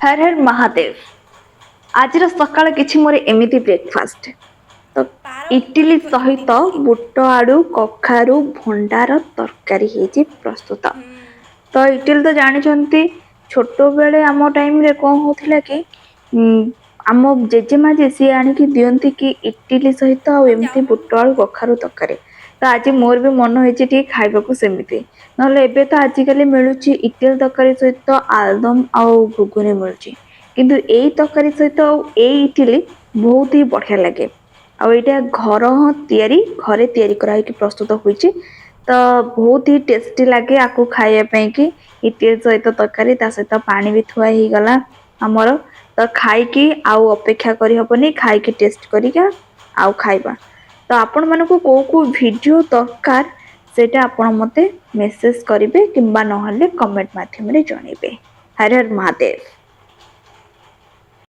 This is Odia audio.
ହର ହର ମହାଦେବ। ଆଜିର ସକାଳ କିଛି ମୋର ଏମିତି ବ୍ରେକଫାଷ୍ଟ ତ ଇଟିଲି ସହିତ ବୁଟ ଆଳୁ, କଖାରୁ, ଭଣ୍ଡାର ତରକାରୀ ହେଇଛି ପ୍ରସ୍ତୁତ। ତ ଇଟିଲି ତ ଜାଣିଛନ୍ତି, ଛୋଟବେଳେ ଆମ ଟାଇମରେ କ'ଣ ହଉଥିଲା କି ଆମ ଜେଜେମା ଯିଏ, ସିଏ ଆଣିକି ଦିଅନ୍ତି କି ଇଟିଲି ସହିତ ଆଉ ଏମିତି ବୁଟ ଆଳୁ କଖାରୁ ତରକାରୀ। ତ ଆଜି ମୋର ବି ମନ ହେଇଛି ଟିକେ ଖାଇବାକୁ ସେମିତି। ନହେଲେ ଏବେ ତ ଆଜିକାଲି ମିଳୁଛି ଇଟିଲି ତରକାରୀ ସହିତ ଆଳୁଦମ ଆଉ ଘୁଗୁନି ମିଳୁଛି, କିନ୍ତୁ ଏଇ ତରକାରୀ ସହିତ ଆଉ ଏଇ ଇଟିଲି ବହୁତ ହି ବଢ଼ିଆ ଲାଗେ। ଆଉ ଏଇଟା ଘର ତିଆରି, ଘରେ ତିଆରି କରାହେଇକି ପ୍ରସ୍ତୁତ ହୋଇଛି, ତ ବହୁତ ହି ଟେଷ୍ଟି ଲାଗେ ଆକୁ ଖାଇବା ପାଇଁକି। ଇଟିଲି ସହିତ ତରକାରୀ, ତା ସହିତ ପାଣି ବି ଥୁଆ ହେଇଗଲା ଆମର। ତ ଖାଇକି ଆଉ ଅପେକ୍ଷା କରିହବନି, ଖାଇକି ଟେଷ୍ଟ କରିକା ଆଉ ଖାଇବା। ତ ଆପଣମାନଙ୍କୁ କୋଉ କୋଉ ଭିଡ଼ିଓ ଦରକାର, ସେଇଟା ଆପଣ ମୋତେ ମେସେଜ କରିବେ କିମ୍ବା ନହେଲେ କମେଣ୍ଟ ମାଧ୍ୟମରେ ଜଣେଇବେ। ହର ହର ମହାଦେବ।